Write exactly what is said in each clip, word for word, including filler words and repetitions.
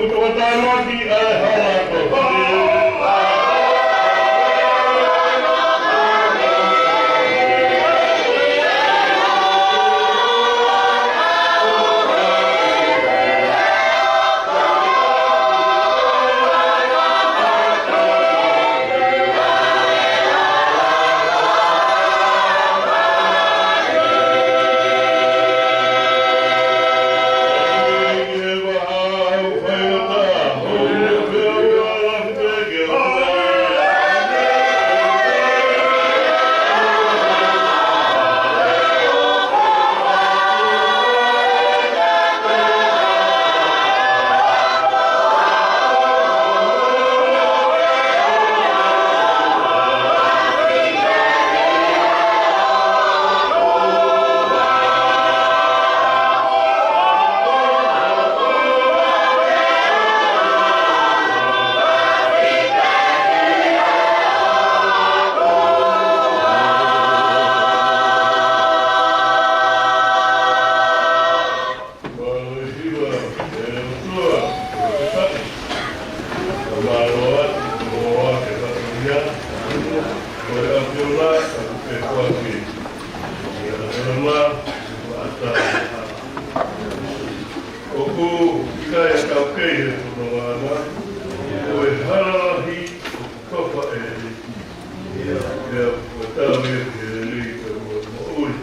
Kuo tānaki ʻa e hala ko ʻOku ʻikai ʻa e kau kei he fononga na, ko e hala lahi ʻoku tofa ʻe he ʻEiki. Pea ʻoku tau ia ki he lelei pea mo e moʻui.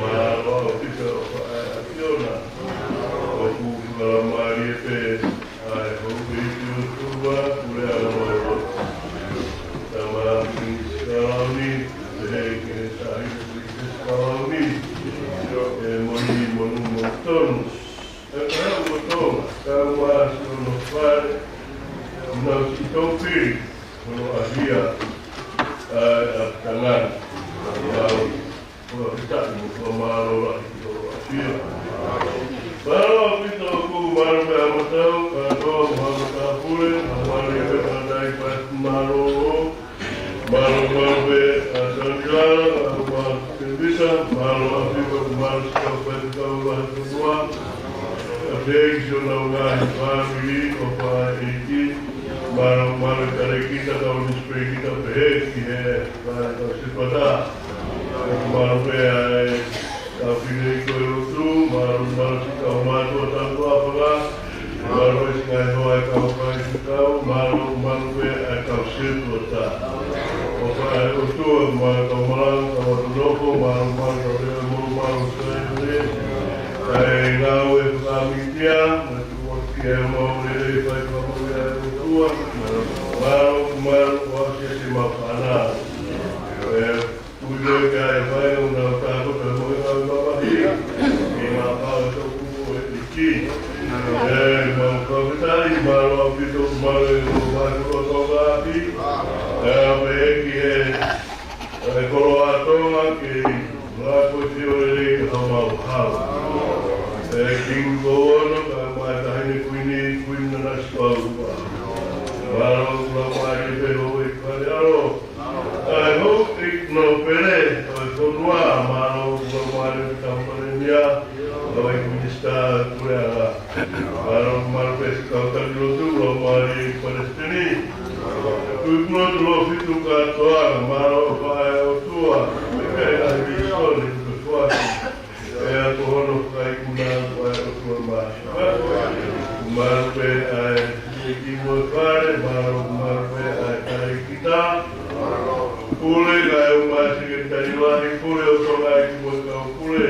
Mālō ʻaupito ʻofa ʻa e ʻAfiona. ʻOku fakamālō pē ʻa e houʻeiki ʻo e fonua, Puleʻanga mo e lotu. Tamasiʻi Sikalani, pehē ki he Taʻahine Pilinisesi Sikalani, ʻe Moni Monumotonu. ʻE kae ʻumaʻā Tonga, kae ʻumaʻā siʻono fale, ʻoku nau siʻi toupili, hono ʻahia, ʻa e ʻapitangani. Mālō, fakafetaʻi mo fakamālō lahi ki hoʻo ʻafio. Mālō ʻaupito ʻoku mālō pē ʻa e matau, kātoa mo e haʻa matāpule, ʻa e mālō pē ʻa e tai pai mālōlō, mālō, mālō pē ʻa Sāmila, ʻa Tēvita, mālō ʻaupito, mālō siʻi kau faifekau ʻa e fonua, ʻa e kiʻi siʻonau ngaahi fāmili, ʻofa ʻa e ʻEiki, mālō, mālō e talēkita, kau newspaper kita pehē ki he, ʻa e kau sētuata, mālō pē ʻa e kau fineʻeiki ʻo e lotu, mālō, mālō siʻi kau mātuʻa tautuʻa faka, mālō e siʻi ngaahi hoa e kau faifekau, mālō, mālō pē ʻa e kau sētuata. ʻOfa ʻa e ʻOtua, mālō kau malanga, kau atu nofo, mālō, mālō kau lea mo, mālō Saione, ʻa e ngāue fakamitia, mo e tuʻuaki ʻa e mau lelei fai fakamaʻu ʻa e ʻOtua, mālō, mālō, ʻofa ʻa e siʻi mau fānau. ʻE, Ui ko e kai e fai ʻo nau tākoto mo e kau mamahi. ʻI he ʻao ʻo e toʻukupu ʻo e ʻEiki. ʻE, mau fakafetaʻi, mālō ʻaupito, mālō e ʻo vai ko e tau kāpi. ʻE, ʻa e ʻEiki ʻe, ʻe koloa Tonga ke ngā ko e fio lelei ka mau hau. ʻE, Kingi Koʻono, ka mai Taʻahine Kuini, Kuini Nanasipauʻu. Mālō, mālō mai e pē ʻo e kale alo. ʻA e houʻeiki nōpele ʻo e fonua, mālō ʻoku mālō e kau palēmia, kau ʻeiki minisitā puleʻanga. Mālō, mālō pē siʻi kau taki lotu, mālō e palesiteni. Tuʻi pulotu lōfitu kātoa, mālō ʻofa ʻa e ʻOtua, ʻikai ʻa e vīsone kuo ke foaki. ʻE ʻa ko hono fakaikuna ko e ʻOtua Māfimafi. Mālō pē ʻa e ʻEiki mo e fale, mālō, mālō pē ʻa e talēkita. Pule, kae ʻumaʻā e sekelitali lahi, pule ʻo Tonga, ʻEiki mo e kau pule.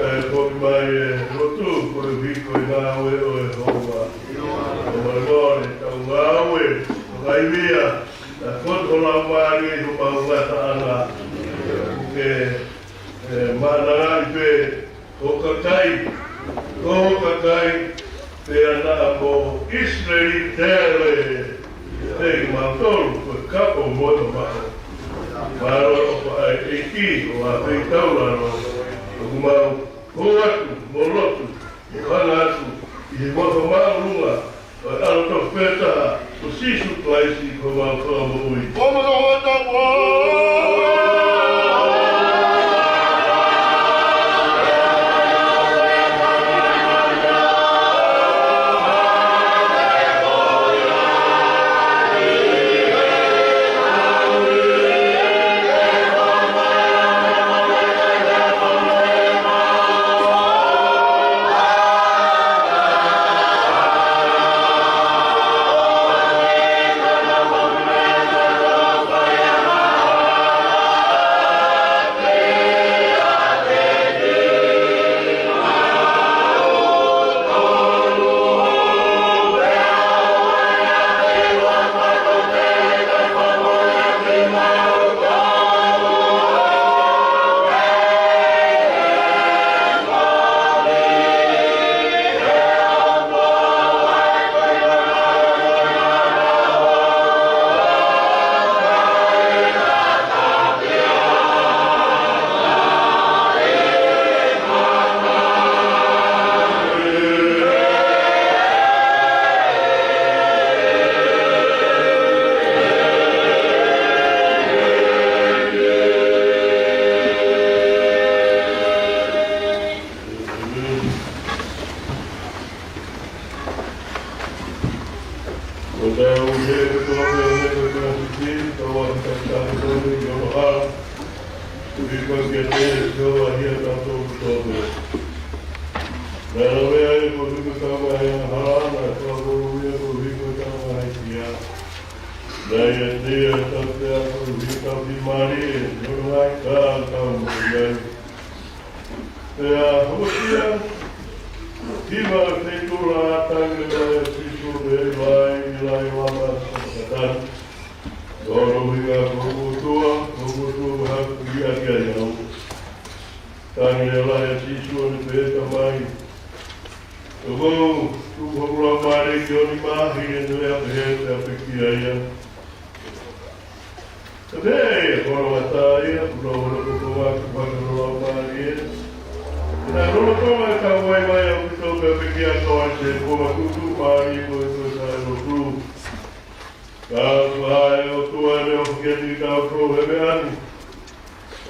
Kae foki mai e lotu, koeʻuhi ko e ngāue ʻo e houa. ʻOku mālō e tau ngāue, ʻo kaivia, ʻa e koto laumālie ʻi homau ngataʻanga. Ke ʻE, maʻananga ʻi pē, ko e kakai, ko e kakai, pea naʻa mo ʻIsileli tele, pea kimautolu, ko e kapo mo e mamaʻo. Mālō ʻofa ʻa e ʻEiki, ʻo ʻa pē taulalo, ʻoku mau hou atu, mo lotu, mo hanga atu, ʻi he huafa māʻolunga, ʻo e ʻAlo tofu pē taha, ko Sīsū Kalaisi ko homau Fakamoʻui. Ko homau Fakamoʻui. ʻe Sihova ʻiate kitautolu kotoa pē. Naʻe lavea ia koeʻuhi ko ʻetau ngaahi angahala, naʻe fakamoʻui ia koeʻuhi ko ʻetau ngaahi hia. Naʻe ʻiate ia ʻa e tautea koeʻuhi ko ʻetau fiemālie, ʻi hono ngaahi kā ʻoku tau moʻui ai. Pea hoko ia, hiva ʻa e feituʻu laʻā, tangi leva ʻa Sīsū, pea ʻiloa ai ʻe Lailama Sāpakatani. Ko hono ʻuhinga ko hoku ʻOtua, ko hoku ʻOtua, ko e hā kuo ke ʻiate au. Tangi leva ʻa Sīsū ʻo ne pehē, Tamai, ʻoku ou tuku hoku laumālie ki ho nima. Hili ʻene lea pehē, pea pekia ia. Pea pehē ʻe ia, Koloa atu ia, kuo nau holo ko Tonga ki hono laumālie. Pea lolotonga ʻetau vaivai ʻaupito, pea pekia ʻa Kalaisi, ko e tuʻutuʻuni mālie ko e toe taʻelotu. Ka ko hai ʻa e ʻOtua ʻe ne ʻofa kiate kitautolu he meʻa ni,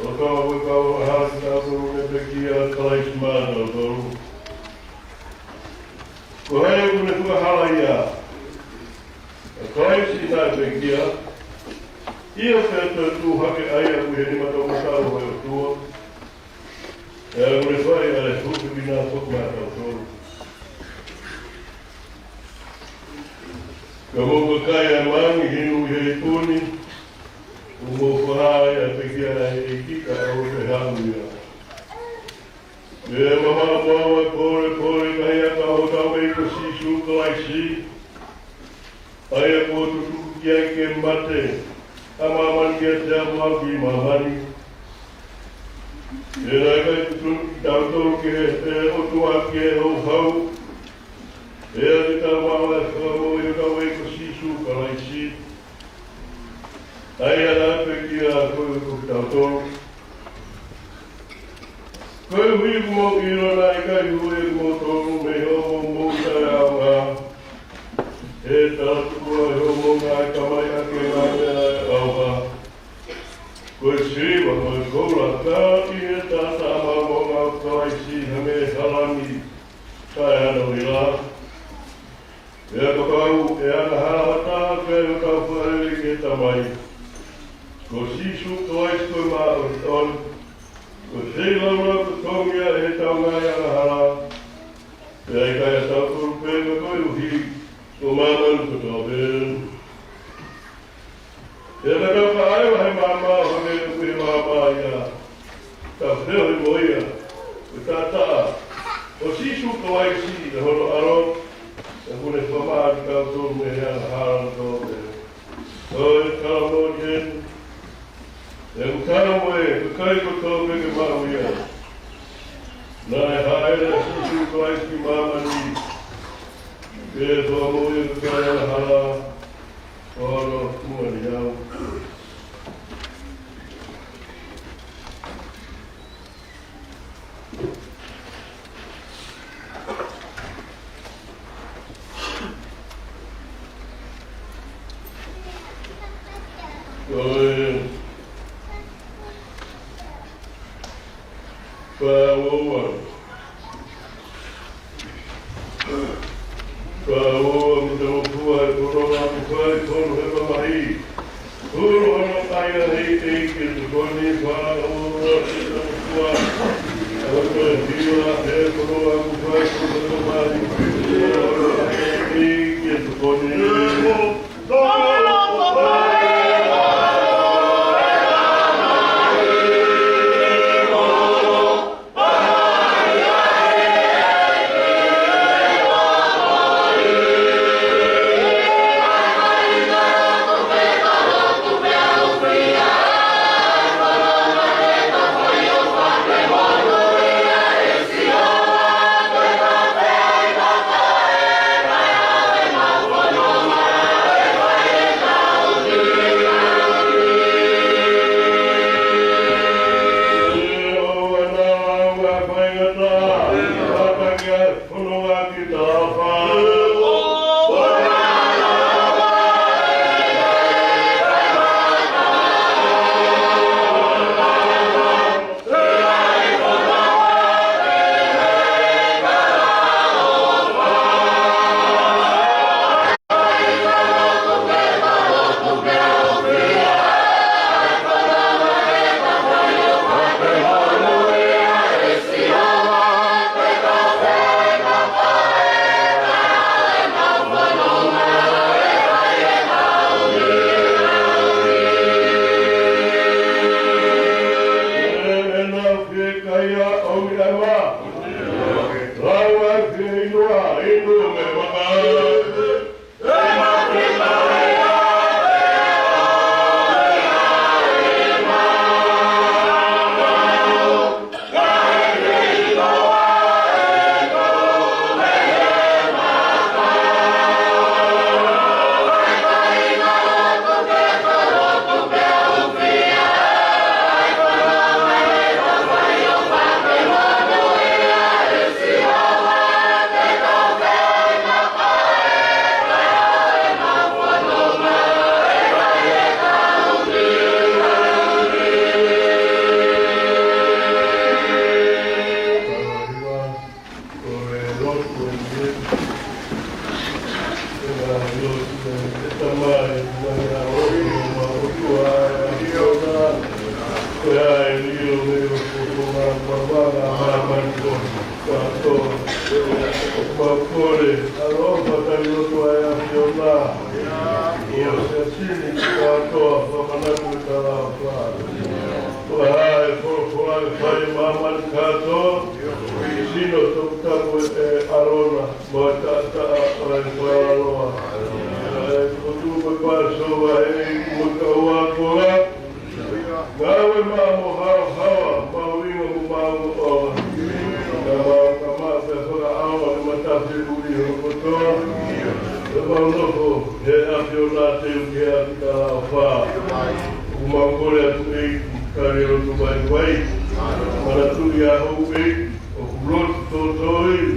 ʻo tau ʻi he kau angahala kitautolu, ne pekia ʻa Kalaisi maʻatautolu. Ko hai ʻoku ne fakahalaia ʻa Kalaisi naʻe pekia, ʻio, pea toe tuʻu hake ʻa ia mei he nima toʻomataʻu ʻo e ʻOtua, pea ʻoku ne fai ʻa e hūfekina foki maʻatautolu. Ka mou ka kai ʻa e langi, hinu ʻi he ipu ni, ʻoku mou fakahā ʻa e pekia ʻa e ʻEiki, ka ʻoku ʻikai haʻu ia. Pea mamaʻo muʻa ʻa e pōlepole, ka ʻi he ʻakau hotau ʻEiki ko Sīsū Kalaisi, ʻa ia kuo tutuku ki ai ke mate ʻa māmani kiate au, mo au ki māmani. Pea naʻe ʻikai tutuku kitautolu ki he, ʻe he ʻOtua ki he houhau, pea ke tau maʻu ʻa e fakamoʻui ʻo hotau ʻEiki ko Sīsū Kalaisi, ʻa ia naʻe pekia koeʻuhi ko kitautolu. Koeʻuhi ʻoku mou ʻilo naʻe ʻikai hū ʻa kimoutolu mei hoʻomou moʻui taʻeʻaonga, he talatuku ʻe hoʻomou ngaahi tamai ʻaki ʻa e ngaahi meʻa ʻaonga, ko e siliva mo e koula, ka ʻi he taʻataʻa maʻongoʻonga ʻo Kalaisi, hangē ha langi taʻehanohila. Pea kapau ʻe angahala ha taha, pea ʻe hotau fakalelei ki he Tamai, ko Sīsū Kalaisi ko e māʻoniʻoni, ko e feilaulau totongi ia ʻi heʻetau ngaahi angahala, pea ʻikai ʻatautolu pē, ka koeʻuhi ko māmani kotoa pē. Pea ka tau ka ʻai ʻa e maama ʻo hangē ko e maama ia, tau feohi mo ia, ko e taʻataʻa ʻo Sīsū Kalaisi, ʻa hono ʻAlo, ʻoku ne fakamaʻa kitautolu mei he angahala kotoa pē. Ko e talanoa eni, ʻoku tau mo e kakai kotoa pē ke maʻu ia. Naʻe hāʻele ʻa Sīsū Kalaisi ki māmani, ke fakamoʻui ʻa e kakai angahala, ʻo hono tuʻunga ni au. Ko e fā ua ua. Fā ua ua, mita mo fua e fononga ʻoku fai, fonu he mamahi. Hulu hono ʻai ʻa e ʻEiki ki he tokoni, fā ua ua, mita mo fua. Hono hiva e fononga ʻoku fai, fonu he mamahi. Hulu hono ʻai ʻa e ʻEiki ki he tokoni. ʻOmi ʻa e mā. Lau ʻa e fieinua, inu mei he maka. Ko e hā e folofola ke fai ʻe māmani kātoa, sino toputapu ʻe ʻAlona, mo e taʻataʻa ʻo e Faraoa. ʻA e potu ko e Pasova ʻEiki mo e kau ākonga. Ngāue maʻa mo haohaoa, mahuʻinga mo maʻongoʻonga. Ka mau ka mau pē fakaʻaonga ke matafi ʻuli ho kotoa. Ke mau nofo he ʻAfiona, teu ki he ʻapi talaʻofa. ʻOku mau kole atu ʻEiki, tali e lotu vaivai. Manatuʻi ʻa houʻeiki, ʻoku lotu tōtōivi.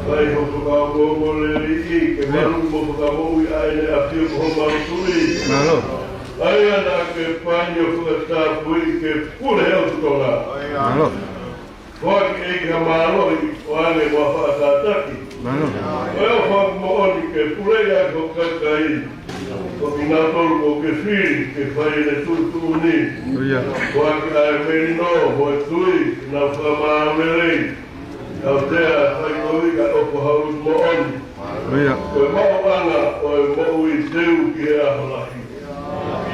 Fai ho fakaongoongo lelei, ke maluʻi mo fakamoʻui ʻa ʻene ʻafio ko homau Tuʻi. Mālō. ʻA ia naʻa ke pani ʻo fakatapui ke pule he ʻotu Tonga. Mālō. Foaki ʻEiki ha mālohi ʻo ʻoange mo ha faʻa kātaki. Mālō. Ko e ʻofa moʻoni ke puleʻi ʻaki ho kakai. Ko kinautolu kuo ke fili ke fai ʻene tuʻutuʻuni. ʻIo. Foaki ʻa e melino mo e tui ke nau fakamālō lelei. Tautea ʻa e fai kovi kae ʻofa ha lotu moʻoni. ʻIo. Ko e maʻuʻanga ʻo e moʻui teu ki he ʻaho lahi.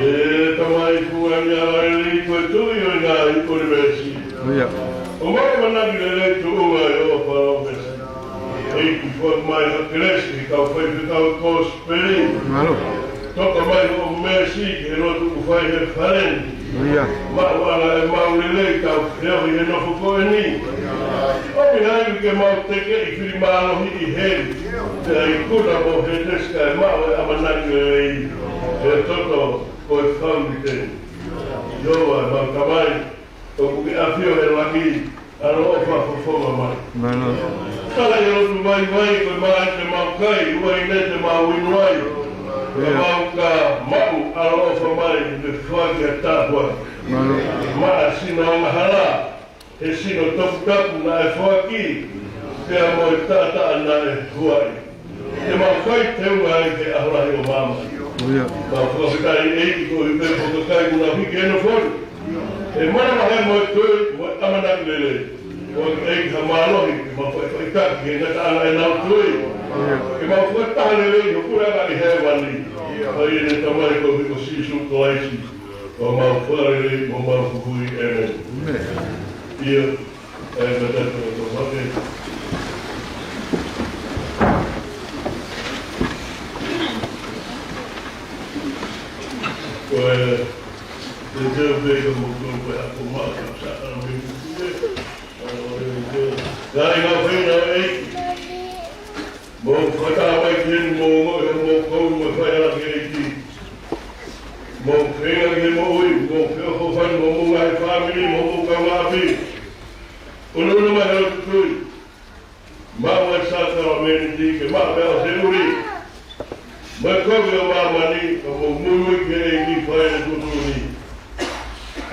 ʻE Tamai, fungani ʻa e lelei, ko e Tuʻi ʻo e ngaahi ʻunivēsi. ʻIo. ʻOku mau ʻamanaki lelei tuʻunga ʻi hoʻo palōmesi. ʻEiki, foaki mai ha kelesi ki he kau faifekau kosipeli. Mālō. Toka mai hoʻo meesi ki he lotu ʻoku fai he fale ni. ʻIo. Maʻuʻanga ʻemau lelei, tau feohi he nofo ko eni. ʻOmi ha ivi ke mau tekeʻi fili mālohi ʻi heni. Pea ikuna mo Heteska ʻe maʻu e ʻamanaki lelei. He toto ko e fāmili teni. Sihova ʻemau Tamai, ʻoku ke ʻafio he langi, ʻaloʻofa fofonga mai. Mālō. Tala e lotu vaivai, ko e maʻa te mau kai, uaine te mau inu ai. Ka mau ka maʻu, ʻaloʻofa mai, te foaki ʻa e tāpuaki. Mālō. Maʻa sino angahala, he sino toputapu naʻe foaki, pea mo e taʻataʻa naʻe huaʻi. Ke mau fai teunga ai ki he ʻaho lahi ʻo māmani. ʻIo. Mau fakafetaʻi ʻEiki koeʻuhi pē ko e kakai kuo nau hiki ʻenau fonu. He manavahē mo e tui, mo e ʻamanaki lelei. Foaki ʻEiki ha mālohi, ke mau faʻifaʻitaki ki he ngataʻanga ʻenau tui. ʻIo. Ke mau fakataha lelei, ho puleʻanga ʻi hēvani. ʻI heʻene Tamai koeʻuhi ko Sīsū Kalaisi. Ko homau Fakalelei, mo homau Huhuʻi. ʻĒmeni. ʻĒmeni. ʻIo. ʻE, kātaki ʻo tau hake. Ko e, te teu pē ka mo tau pē ako mā ka sa ka me mute. ʻA, ʻo e, te. Kāinga, feinga ʻEiki. Mou fakataha mai ki heni, mou ongoʻi hoʻomou kovi mo e faihala ki he ʻEiki. Mou feinga ki he moʻui, mou feʻofoʻofani mo homou ngaahi fāmili, mo homou kaungāʻapi. Unuunu mai he lotu tui. Maʻu e sākalamēniti ke maʻu pē ʻa e ʻuli. Mo e kovi ʻo māmani, ka mou muimui ki he ʻEiki, fai ʻene tuʻutuʻuni.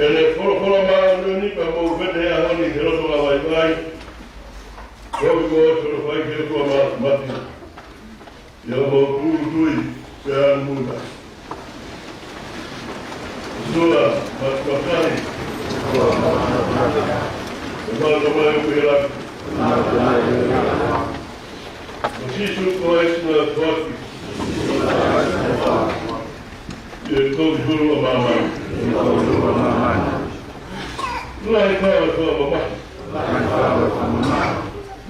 ʻEne folofola māʻoniʻoni, ka mou vete he ʻaho ni he loto vaivai. Kovi kuo ʻosi hono fai ki he ʻOtua Mā-, Māfimafi. ʻIo, mou tūʻulutui, pea muna. Sula, Māfimafi. ʻE Tamai ʻoku ʻi he langi. Ko Sīsū Kalaisi naʻe foaki. ʻI he kovi hulu ʻa māmani. Lahi e kau ʻa e fakamamahi. ʻI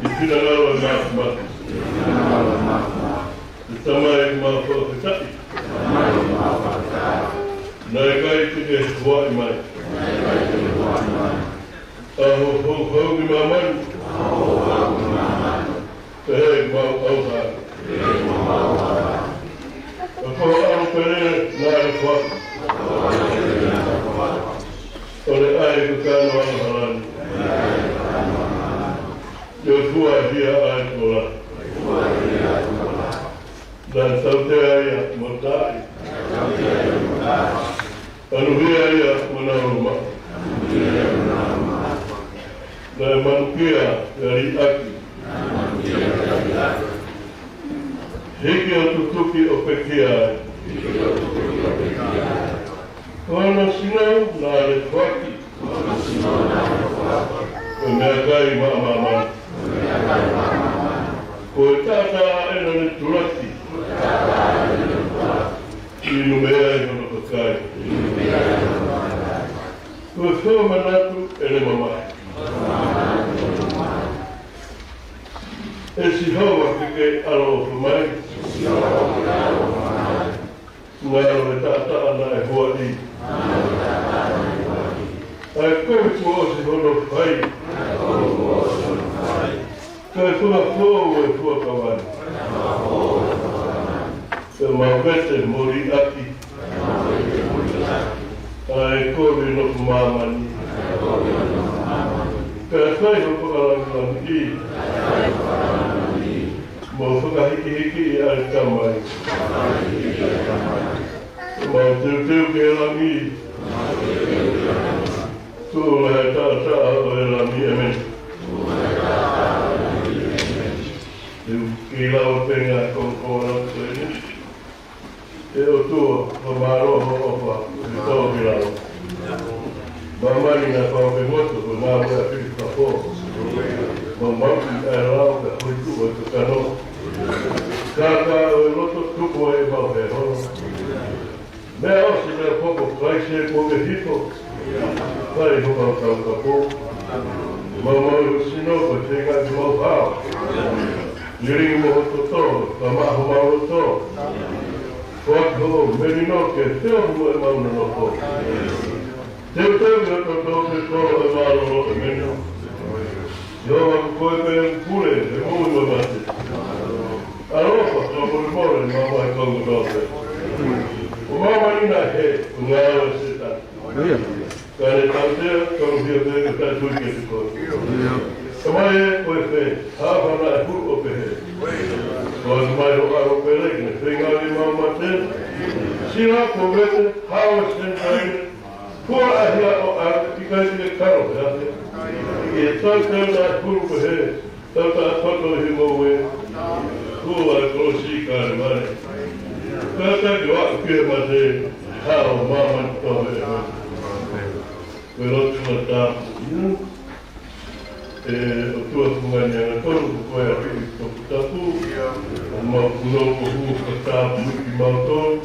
he finangalo ʻo e Mafimafi, ʻe Tamai, ʻoku mau fakafetaʻi. Naʻe ʻikai te ke huaʻi mai ʻa ho houhau ki māmani, pehē ki homau ʻauha. Ka ko ho ʻAlo pele naʻe foaki, ʻo ne ʻai e kakano angahala ni, ʻo fuahia ʻa e tokolahi. Naʻe tautea ia mo taaʻi, ʻanuhia ia mo naulu maʻu. Naʻe manukia pea liʻaki, hiki ʻo tutuki ʻo pekia ai. Ko hono sino naʻe foaki, ko e meʻakai maʻa māmani. Ko e taʻataʻa ʻena ne tulaki, ʻi he nunumea ʻi hono kakai. Ko e fakamanatu ʻene mamahi. ʻE Sihova, ke ke ʻaloʻofa mai. Ngalo e taʻataʻa naʻe huaʻi, ʻa e kovi kuo ʻosi hono fai, kae fakafoʻou e fuakava ni. Pea mau vete mo liʻaki ʻa e kovi ʻo māmani, kae fai ho fakalangilangiʻi mo fakahikihiki ʻa e Tamai. Mau teuteu ki he langi, tuʻu lahi e taʻataʻa ʻo e langi. ʻĒmeni. Te u kei lau pē ngaahi konga ko eni. ʻE ʻOtua, fakamālō hoʻo ʻofa ʻoku tō ki lalo. Māmani naʻe fakamotu ko e ngāue ʻa Filipa Fō. Mau maʻu ʻa e lao kae holi tuʻu ʻa e kakano. Kākā ʻo e loto tupu ai ʻemau fehono. Meʻa ʻosi, meʻa poko, Kalaisi kuo ke hifo. Fai homau taukapo. Mau maʻu ho sino ko e feinga ke mau hao. Lilingi mo ho toto, ka maʻa homau loto. Foaki hoʻo melino ke feohi mo ʻemau nonofo. Teuteu ʻi ho toto ke kolo ʻe mālōlō ʻemeni. Sihova, ko koe pē ʻoku pule ʻi he moʻui mo e mate. ʻAlofa, fakamolemole, maʻa e kau kotoa pē. ʻO māmani naʻe hē, ko e ngāue ʻa Sētane. Ka ne tautea, tautea pē, ka taʻetui kiate koe. Tamai ē, ko e fē, ha fana e hulu ʻo pehē. Foaki mai ho ʻAlo pele ke ne feinga ke mau mate. Sila ko vete, hao e Senitaile, fua ʻa e hia ʻo ʻAle, ʻikai te ke kalo he ʻape. ʻI he tautau naʻe hulu pehē, tautaʻa toto ʻi he ngoue. Fua e kolosi Kalevale. Kātaki ʻo aʻu ki he mate, hao māmani kotoa pē. Ko e lotu fakatapu. ʻE ʻOtua fungani angatonu, ko koe ʻa e toputapu, ʻoku mau punou koeʻuhi ko e tāpuaki kimautolu,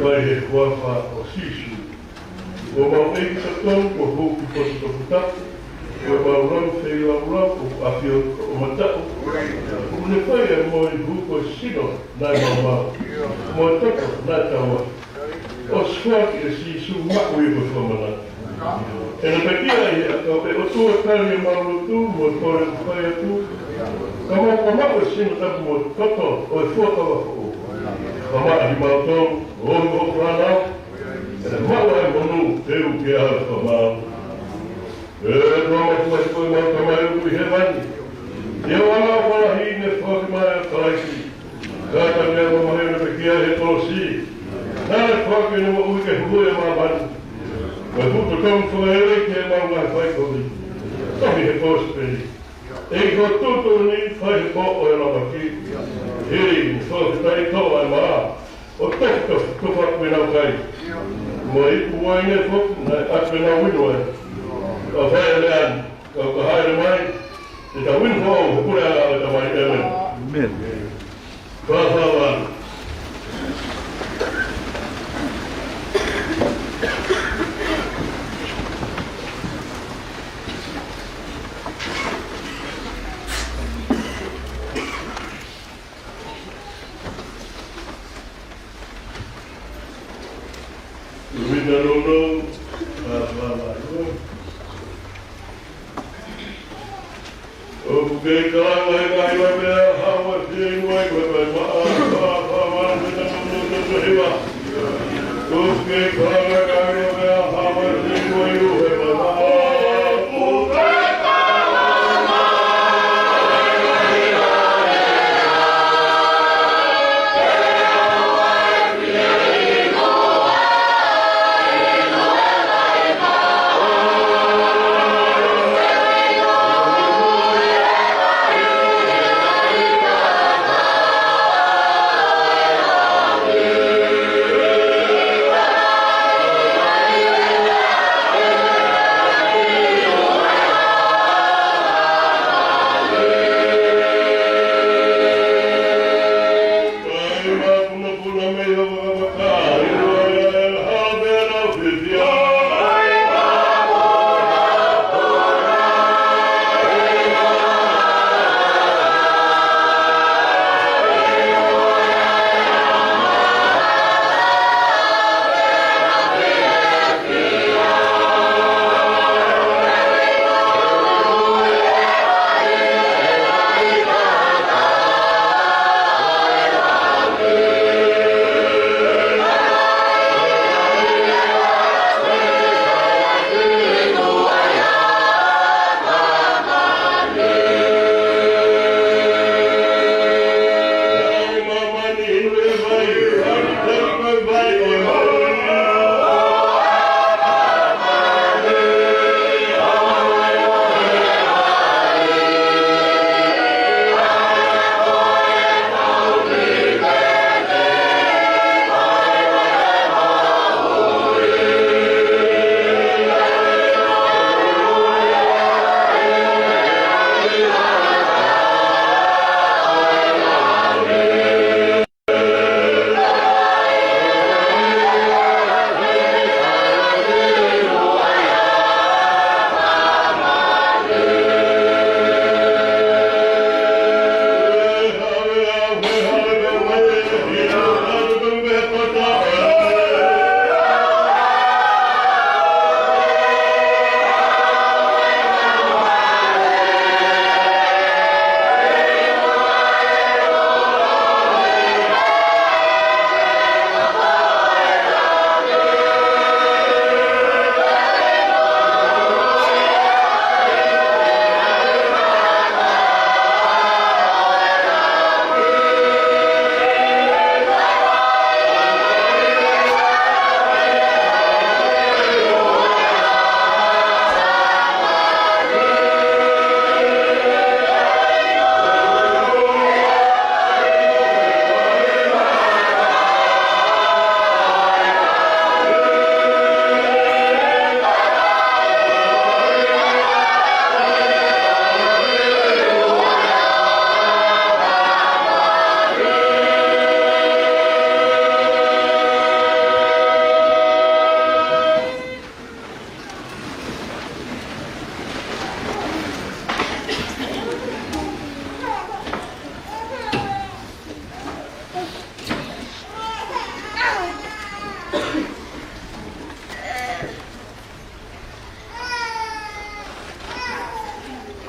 ʻi he huafa ʻo Sīsū. Ko homau ʻEiki totonu, kuo hū ki he potu toputapu, ko homau lau feilaulau, ʻoku ʻafio ʻo mataʻu, ʻoku ne fai ʻa e moʻui hū ko e sino naʻe maumau, mo e toto naʻe tauhi. ʻOsi foaki ʻe Sīsū maʻu ia ko e fakamanatu. ʻI heʻene pekia ʻi he ʻakau, ʻe ʻOtua, tali ʻemau lotu mo e kole ʻoku fai atu. Ka mau ka maʻu e sino tapu mo e toto ʻo e fuakava foʻou. Ka maʻa kimautolu, ʻo ʻomi ho fānau, ʻe maʻu ai monū, teu ke ʻalu fakamaau. ʻE ʻOtua Māfimafi, ko homau Tamai ʻoku ʻi hēvani, ʻi he ʻofa lahi ne foaki mai ʻa Kalaisi. Kātaki ʻa e mamahi ʻo ʻene pekia ʻi he kolosi. Naʻe foaki ʻene moʻui ke huhuʻi ʻa māmani. Ko e fuʻu totonu fakaʻelei ki heʻemau ngaahi faikovi. Tohi he kolosi pē. ʻEiki, ko e tuʻutuʻuni fai he pō ʻo e lamaki. Hili, ne fakafetaʻi, toʻo ʻa e mā, ʻo tofa, tofa, tofa ʻaki ʻenau kai. Mo e ipu uaine foki naʻe ʻoatu ke nau inu ai. Ka fai ʻa e lea ni, ka u ka haere mai, te tau inu foʻou he puleʻanga ʻo e Tamai. ʻĒmeni. ʻĒmeni. Fāfā vale.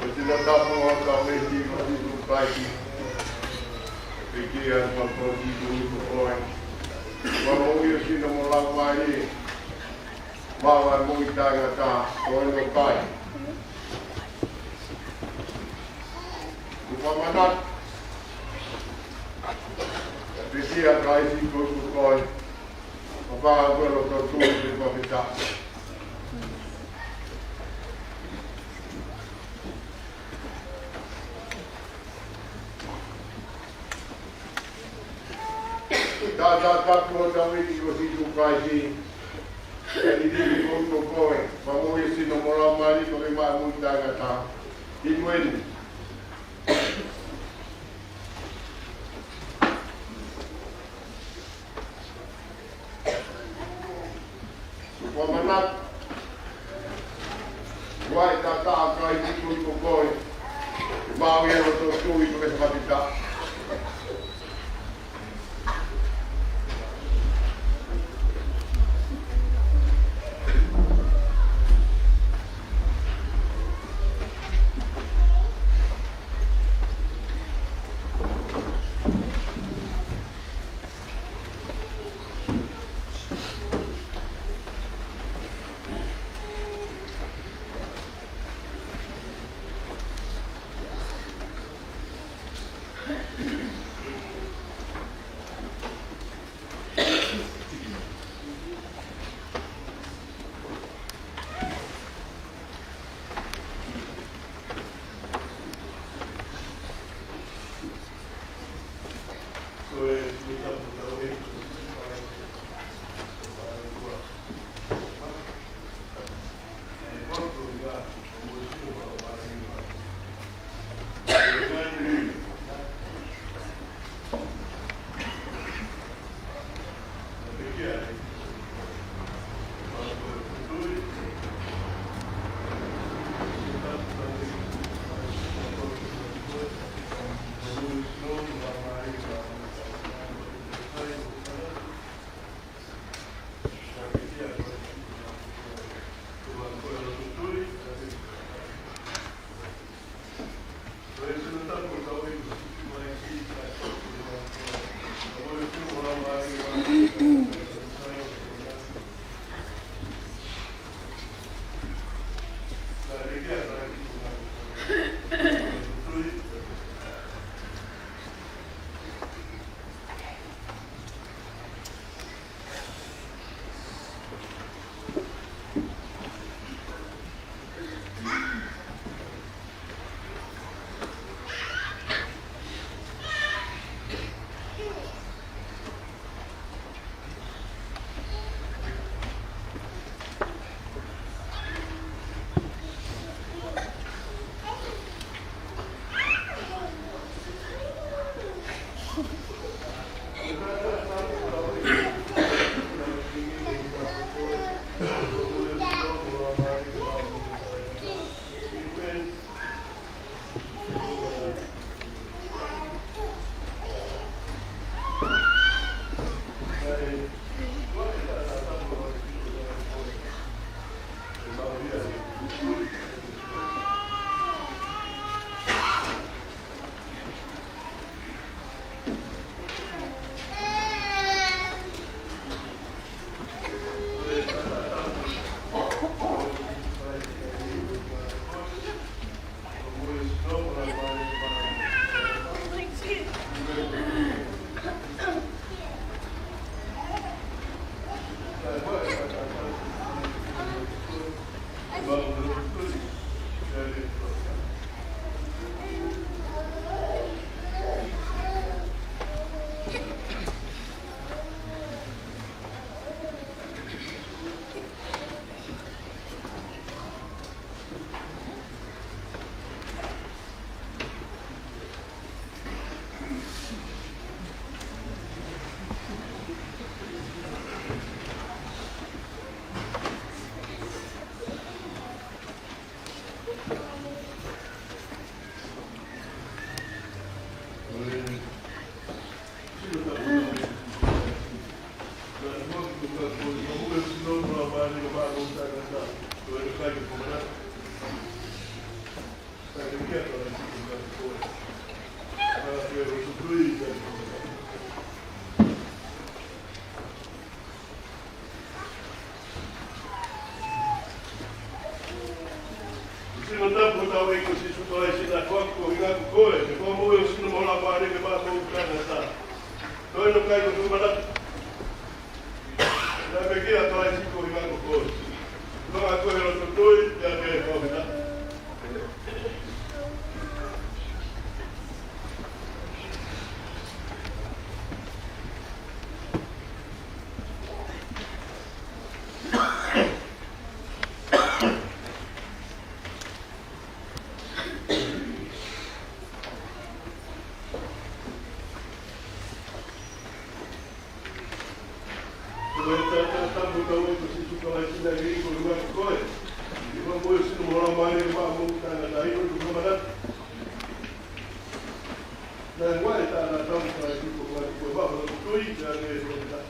Ko e tila tapu ʻa e ʻEiki ko Sīsū Kalaisi. ʻEiki ʻa e ʻOtua ko Sīsū ko koe. Fakamoʻui ʻa e sino mo e laumālie. Maʻu ʻa e moʻui taʻengata ʻo e ʻOtua. Kuo fakamanatu ʻa e ʻEiki ʻa Kalaisi ko Sīsū ko koe. Pea fakaʻaonga ʻa e loto tui ki he fakafetaʻi. Taʻataʻa tapu ʻa hotau ʻEiki ko Sīsū Kalaisi. ʻEiki ko Sīsū ko koe. Fakamoʻui ʻa e sino mo e laumālie, pea ke maʻu e moʻui taʻengata. Himi eni. Kuo fakamanatu ʻa e taʻataʻa ʻa Kalaisi ko Sīsū ko koe. Maʻu ʻa e loto tui ki he fakafetaʻi. Ko koe, ʻi he fakamoʻui ʻo e sino mo e Laumālie ke maʻu moʻui taʻengata. Toe nokai ko e fakamanatu. Naʻe pekia ʻa Kalaisi ko e ʻuhinga ko koe. Ko e ʻuhinga ko e loto tui, pea ke fakamanatu. Ko e taʻataʻa tapu ʻa hotau ʻEiki ko Sīsū Kalaisi naʻe liliu ko e ʻuhinga ko koe. ʻI he fakamoʻui ʻo e sino mo e Laumālie ke maʻu moʻui taʻengata, ʻi he ʻuhinga ko e fakamanatu. Naʻe ʻuhinga ʻa e taʻataʻa tapu ʻa Kalaisi ko e ʻuhinga ko e maʻu hono tui, pea ke fakamanatu.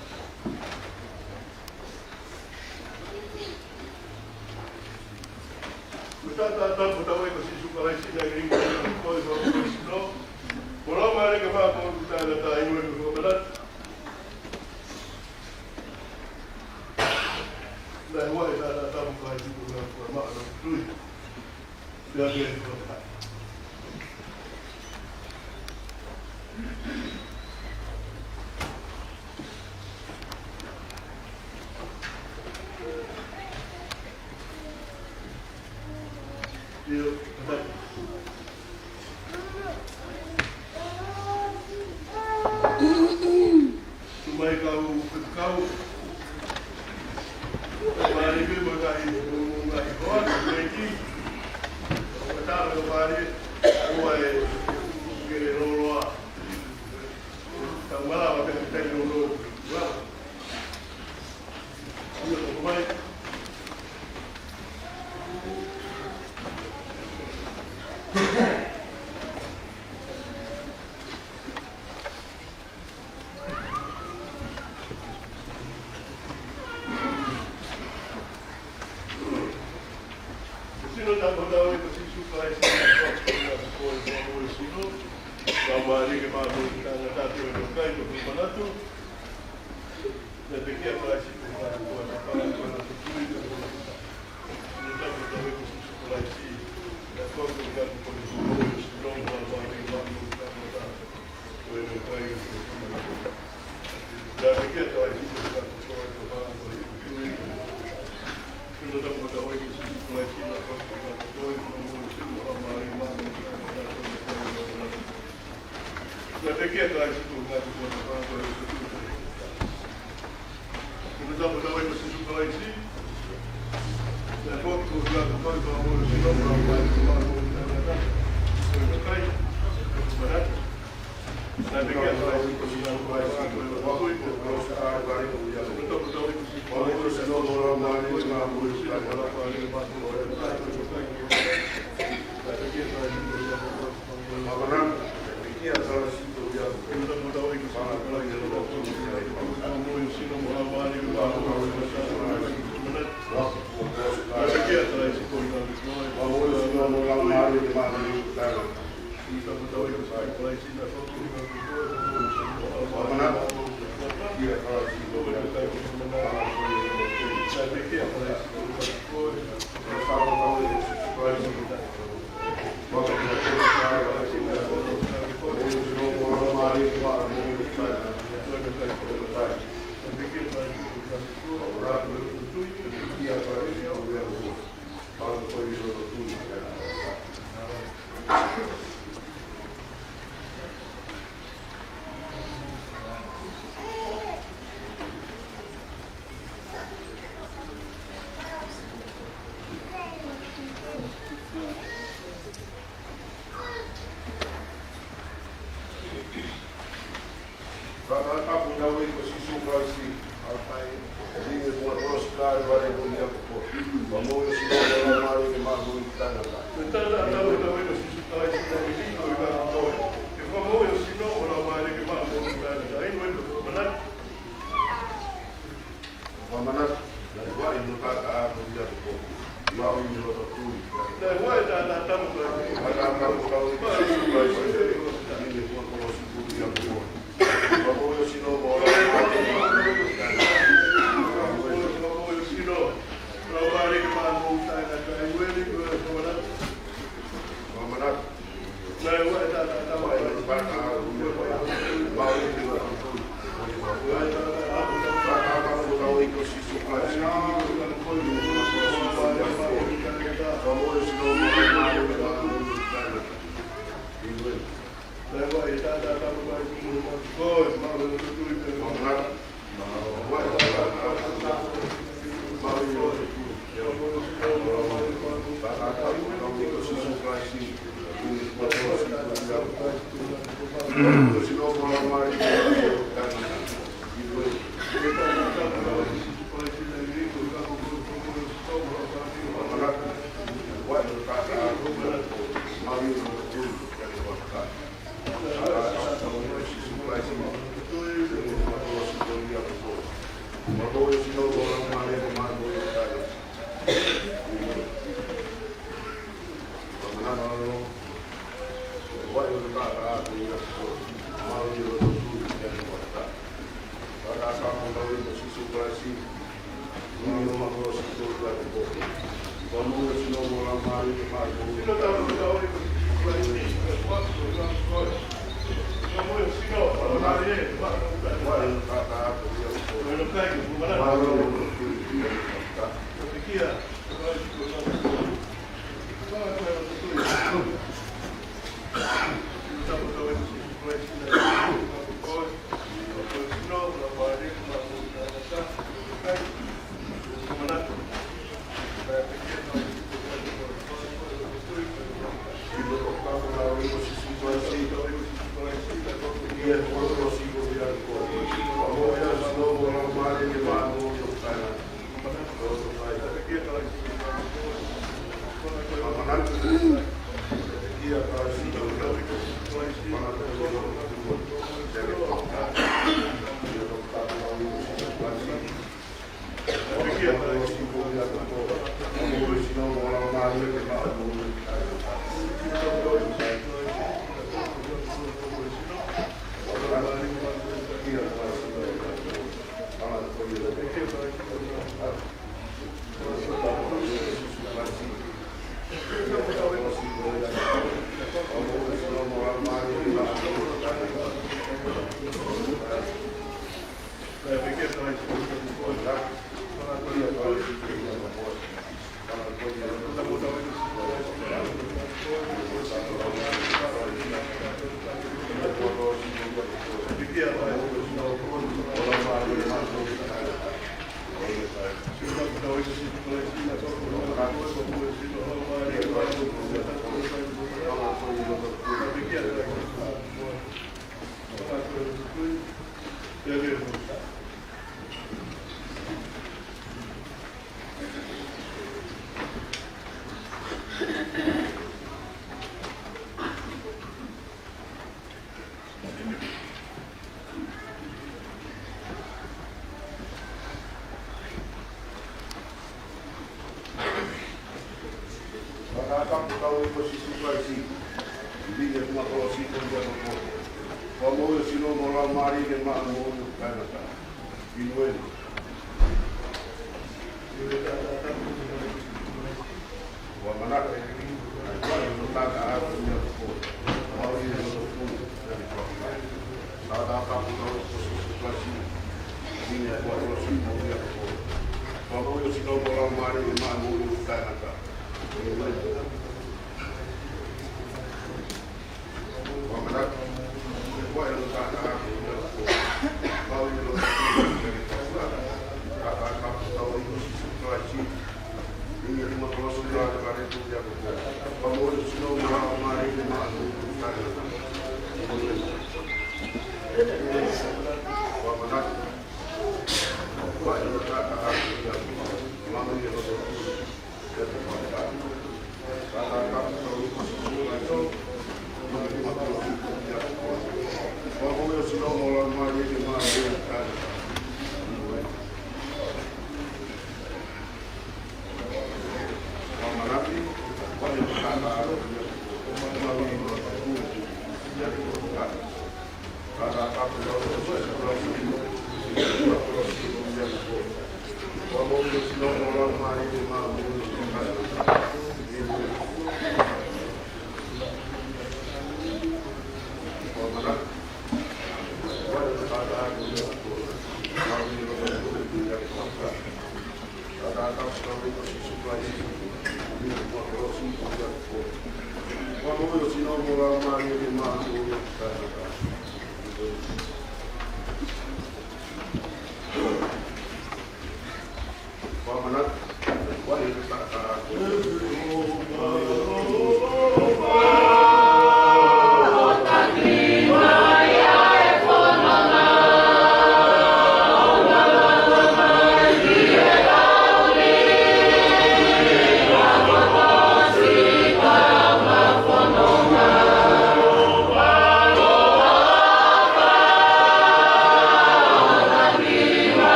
Ko e taʻataʻa tapu ʻa hotau ʻEiki ko Sīsū Kalaisi naʻe liliu ko e ʻuhinga ko koe, ʻi he fakamoʻui ʻo e sino mo e Laumālie ke maʻu moʻui taʻengata, ʻi he ʻuhinga ko e fakamanatu. Naʻe ʻuhinga ʻa e taʻataʻa tapu ʻa Kalaisi ko e ʻuhinga ko e maʻu hono tui, pea ke fakamanatu. ʻIo, kakai. Tuʻu mai kau, kau. Mālie pē mo e ngaahi, mo e ngaahi hoa, mo e ki. Ko e taha ko Mālie, ua e, ke loloa. Tau malava pē ki tai lolo. Ua. Ua, tuʻu mai. Sino tapu ʻa hotau ʻEiki ko Sīsū Kalaisi, ko e fakamoʻui ʻo e sino mo e Laumālie ke maʻu moʻui taʻengata, ʻi he ʻuhinga ko e fakamanatu. Naʻe pekia ʻa Kalaisi ko e ʻuhinga ko e maʻu moʻui taʻengata, ʻi he ʻuhinga ko e fakamanatu. Sino tapu ʻa hotau ʻEiki ko Sīsū Kalaisi, naʻe fakamoʻui ʻa e sino mo e Laumālie ke maʻu moʻui taʻengata. Taʻataʻa tapu ʻa hotau ʻEiki ko Sīsū Kalaisi, ʻa ia naʻe liliu ko e ʻuhinga ko e fakamoʻui ʻo e sino mo e Laumālie ke maʻu moʻui taʻengata. Ko e taʻataʻa tapu ʻa hotau ʻEiki ko Sīsū Kalaisi naʻe liliu ko e ʻuhinga ko koe. ʻI he fakamoʻui ʻo e sino mo e Laumālie ke maʻu moʻui taʻengata, ʻi he ʻuhinga ko e fakamanatu. Fakamanatu, naʻe ʻuhinga ʻa e taʻataʻa ko ia ko koe. Maʻu ʻi he loto tui. Naʻe ʻuhinga ʻa e taʻataʻa tapu ʻa hotau ʻEiki ko Sīsū Kalaisi, naʻe liliu ko e ʻuhinga ko e fakamoʻui ʻo e sino mo e Laumālie ke maʻu moʻui taʻengata. Fakamoʻui ʻo e sino, Laumālie ke maʻu moʻui taʻengata, ʻi he ʻuhinga ko e fakamanatu. Fakamanatu.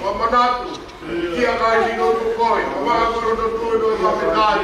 Fakamanatu, kia kae hino tu koe, ka maka koro to tu e no e mapetai.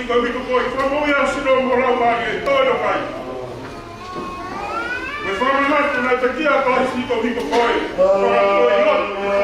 Ko e hiko ko e fakamoʻui ʻa e ʻAfio mo e Laumālie ʻo e Tamai. Mo e fakamanatu naʻe pekia ʻa Kalaisi ko e hiko ko e. Fakamoʻui ʻa e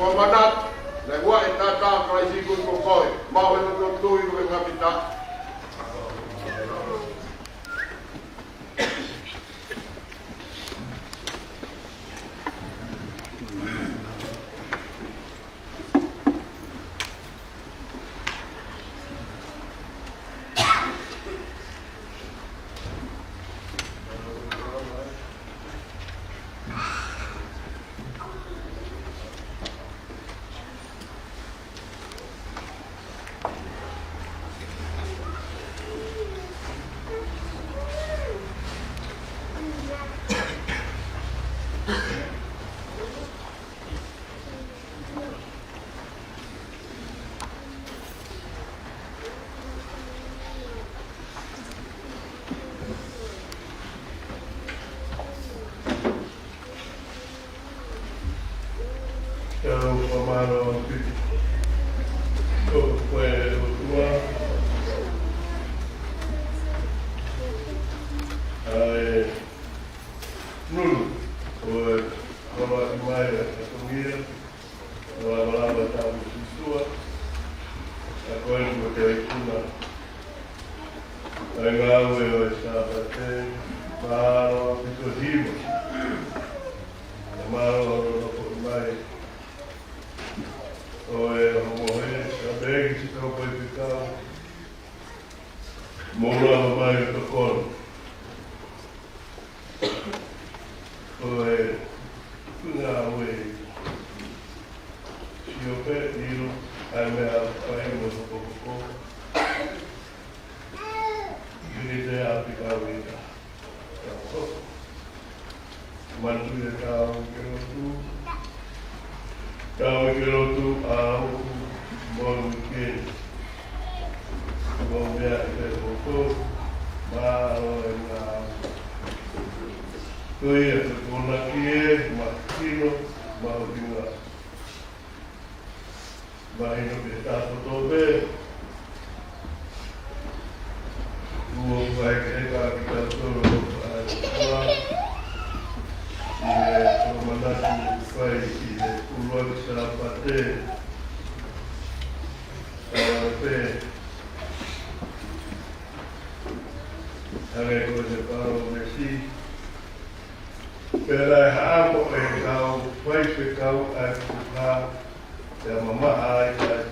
Ko e manatu, ne ua e tata Kalaisi ko koe, mau he loto tui ko e ngapita. Tau fakamālō atu ki he ʻOtua. ʻA e nunu, ʻo e holo atu mai ʻa e fatongia, ʻo e malava tau Sīsū, ʻa ko e nunu te ikuna. ʻA e ngāue ʻo e Sāpate, mālō ʻaupito hiva. Mālō hono nofo mai ʻo e ongoʻi, ʻa e pēkisi kau faifekau. Mou lava mai ʻo tokoni. Ko e ngāue, sio pē ʻilo, ʻa e meʻa ʻoku fai mo e hokohoko. Pili te api kau ita. Manatuʻi e tau ke lotu. Tau ke lotu ʻa e moʻui ke. Mo e meʻa ke lotu. Mālō e ngā. Ko ia ke kona ki e, mahino, mahuʻinga. Mahino ke takoto pē. Kuo fai ke ka ki tautolu ʻa e ʻOtua. ʻI he fakamanatu fai ʻi he ʻuluaki Sāpate. ʻA pē. Hangē ko e palōmesi. Pea naʻe haʻamo ʻe he kau faifekau ʻa e puha, pea mamaha ai ʻa e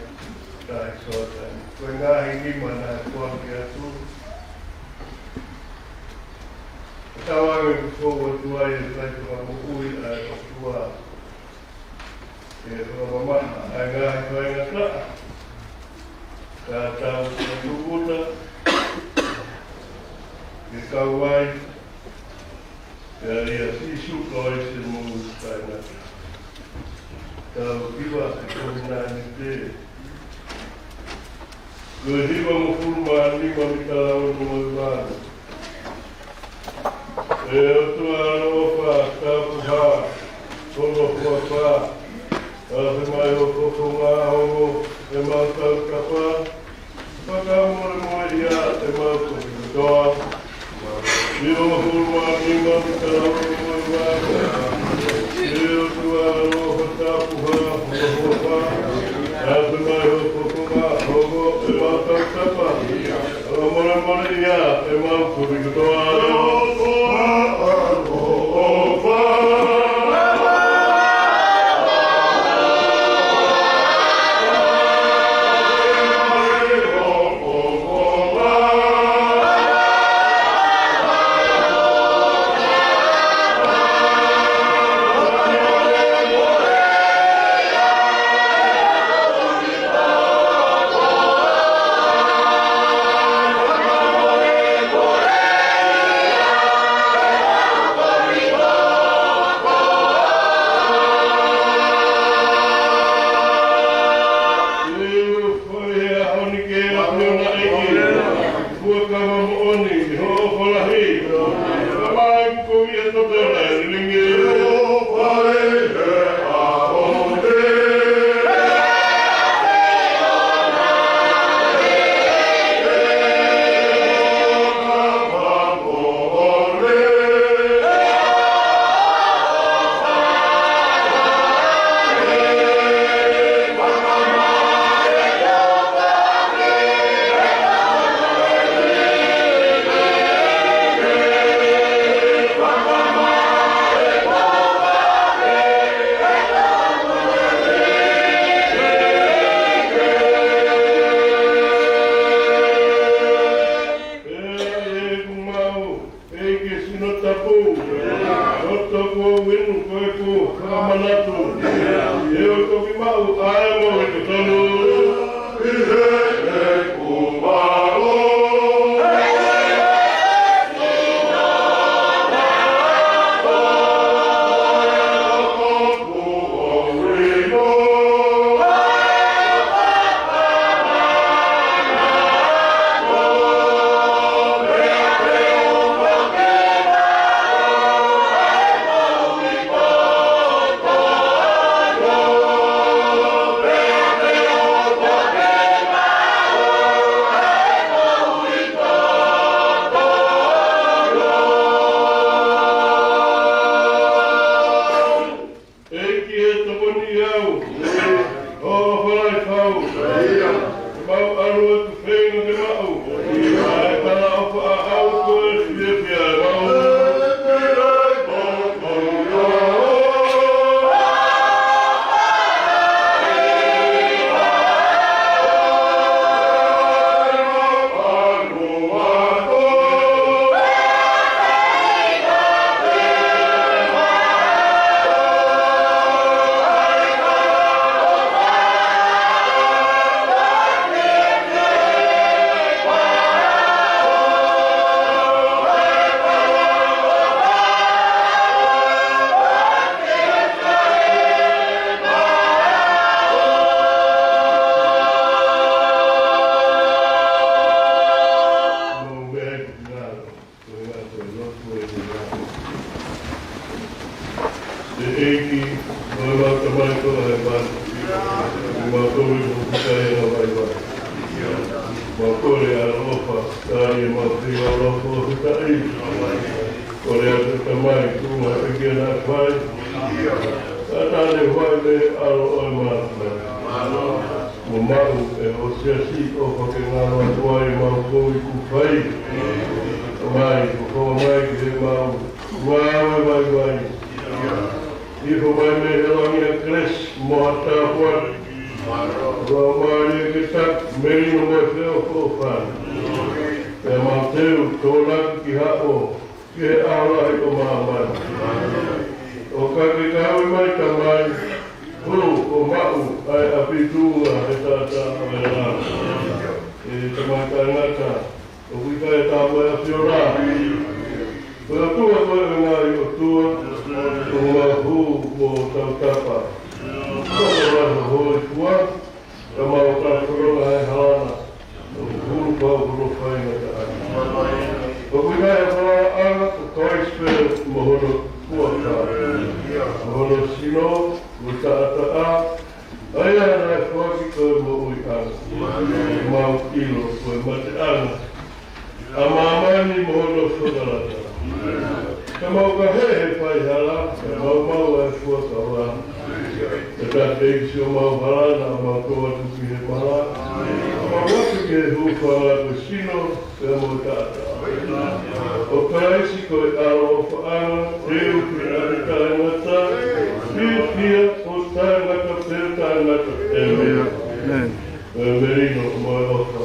tahi Soatani. Ko e ngaahi nima naʻe foaki atu. Tau ange ke fou atu ai e fai fakamoʻui ʻa e ʻOtua. Ke fakamamaha ʻa e ngaahi faingataʻa. Ka tau tūkuta ke kau ai, pea ʻia Sīsū Kalaisi mo e faingataʻa. Tau hiva e kovinānite. Ko e hivangofulu mā nima mitala ono mo e vanu. ʻE ʻOtua ʻaloʻofa, tapuhā hono huafa, ʻafe mai ho fofonga ʻo ongo ʻemau tautapa, fakamolemoleʻi ʻemau kovi kotoa. Hivangofulu mā nima mitala ono mo e vanu. ʻE ʻOtua ʻaloʻofa, tapuhā hono huafa, ʻafe mai ho fofonga ʻo ongo ʻemau tautapa. Fakamolemoleʻi ʻemau kovi kotoa. Ka manatu, ʻe ʻoku toki maʻu ʻa e moʻui totonu. ʻI heʻeku maʻu. ʻEiki ʻe tokoni au, ʻo falaifau, ʻe mau ʻalu atu feinga ke maʻu ʻa e talaʻofa ʻa hoʻo fiefia ʻe mau. ʻE ʻEiki, ko homau Tamai ʻoku ʻi he langi, ʻoku mau kole ke ke fakaʻaongaʻi ʻemau vaivai. Mau kole ʻa e ʻaloʻofa, tali ʻemau feinga ʻaloʻofa ʻo fetaʻi. Kole atu Tamai, tuʻunga ʻEiki ʻa e fai. Ka tane fai mei he ʻAlo ʻo e Maama. Mo maʻu ʻe hoʻo siasi ʻofa ke ngalo atu ai ʻemau kovi kuo fai. Tamai, ko e fakaʻaongaʻi ke mau ngāue vaivai. Hifo mai mei he langi ʻa e kelesi mo ha tāpuaki. Ko e mālie ke taki, melino mo e feʻofoʻofani. Pea mau teu, tōnaki ki haʻo, ki he ʻaho lahi ʻo māmani. ʻO ka ke kau mai Tamai, hū ʻo maʻu ʻa e ʻapi tuʻunga he taʻataʻa ʻo e langi. ʻE Tamai taʻengata, ʻoku ʻikai ha tāpuaki ʻa e ʻAfiona. Ko e ʻOtua ko e ngaahi ʻotua, ʻoku mau hū mo tautapa. Ko e ngaahi hōifua, ka mau ka koloa he hala na, ʻoku hulu pau hono faingataʻaʻia. ʻOku ʻikai ha falalaʻanga, ko Kalaisi pē mo hono fuakava, mo hono sino, mo e taʻataʻa, ʻa ia naʻe foaki ko e moʻuiʻanga. Mau ʻilo ko e mateʻanga ʻa māmani mo hono fakalata. Ka mau ka hē he faihala, ka mau maʻu ʻa e fuakava. Ka ta teisi ʻo mau hala naʻa mau tō atu ki he mala. Mau atu ki he hūfanga ko e sino, pea mo e taʻataʻa. ʻO Kalaisi ko e ʻaloʻofaʻanga, teu pē ʻa e taʻengata, fiefia ʻo taʻengata pea taʻengata. ʻĒmeni. ʻĒmeni. Ko e melino mo e ʻofa,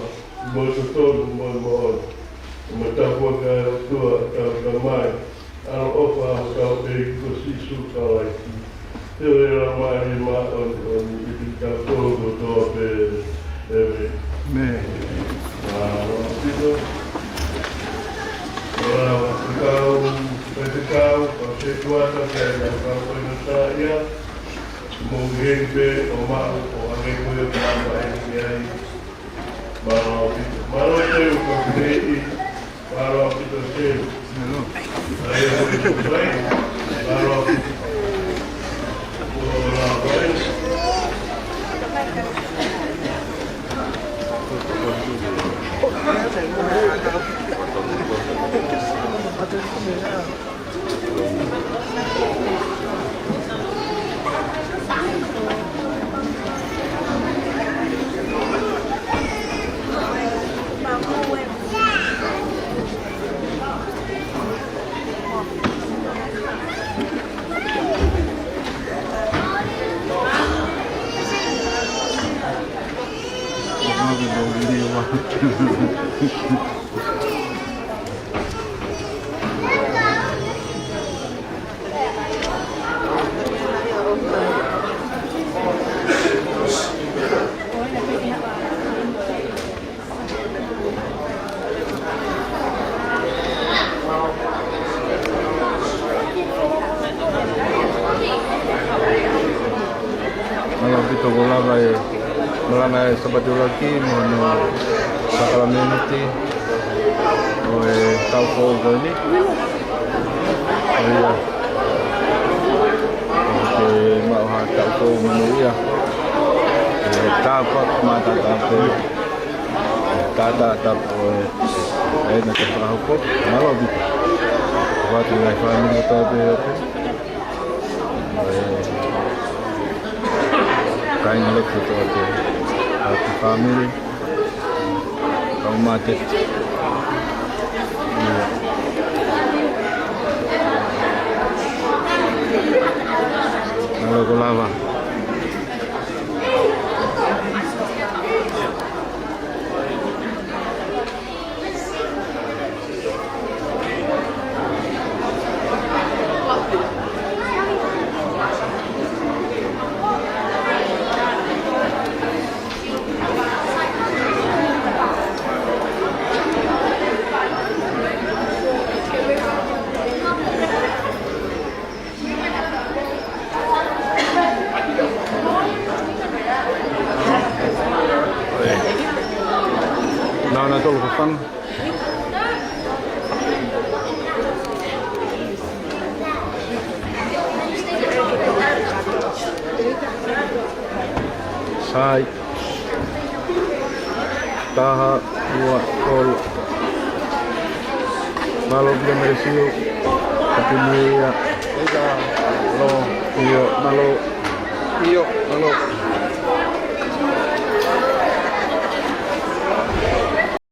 mo e totonu mo e moʻoni, mo e tāpuaki ʻa e ʻOtua ko hotau Tamai, ʻaloʻofa ʻa hotau ʻEiki ko Sīsū Kalaisi, feohi ʻa e Laumālie Māʻoniʻoni ʻiate kitautolu kotoa pē. ʻĒmeni. ʻĒmeni. Mālō ʻaupito. Mālō ʻaupito. Faifekau, faifekau, kau setuata, kau kau faingataʻaʻia. Mou hei pē ʻo maʻu ʻo hangē ko ia ʻoku mau ʻi ai. Mālō ʻaupito. Mālō e teu kau fēʻi. Mālō ʻaupito e teu. Mālō. Ai, ai, ai. Mālō ʻaupito. Mālō ʻaupito. Toko lava e malanga ʻa e Sāpate ʻuluaki mo hono sākalamēniti ʻo e taʻu foʻou ko eni. ʻA ia, ʻoku te maʻu ha taʻu foʻou monūʻia. ʻE tāpuaki mātaʻataʻa pē. Tātātā pē ʻo e, ʻa e ngaahi fakahoko. Mālō ʻaupito. Fakatu ngaahi fāmili kotoa pē ʻoku kāinga lotu kotoa pē ʻa e fāmili. Kau mate. ʻIo. Mālō ʻaupito lava. Nau na tolu fafanga. Sai. Taha, ua, tolu. Mālō pē Melesiu. Happy New Year. ʻIo, mālō. ʻIo, mālō.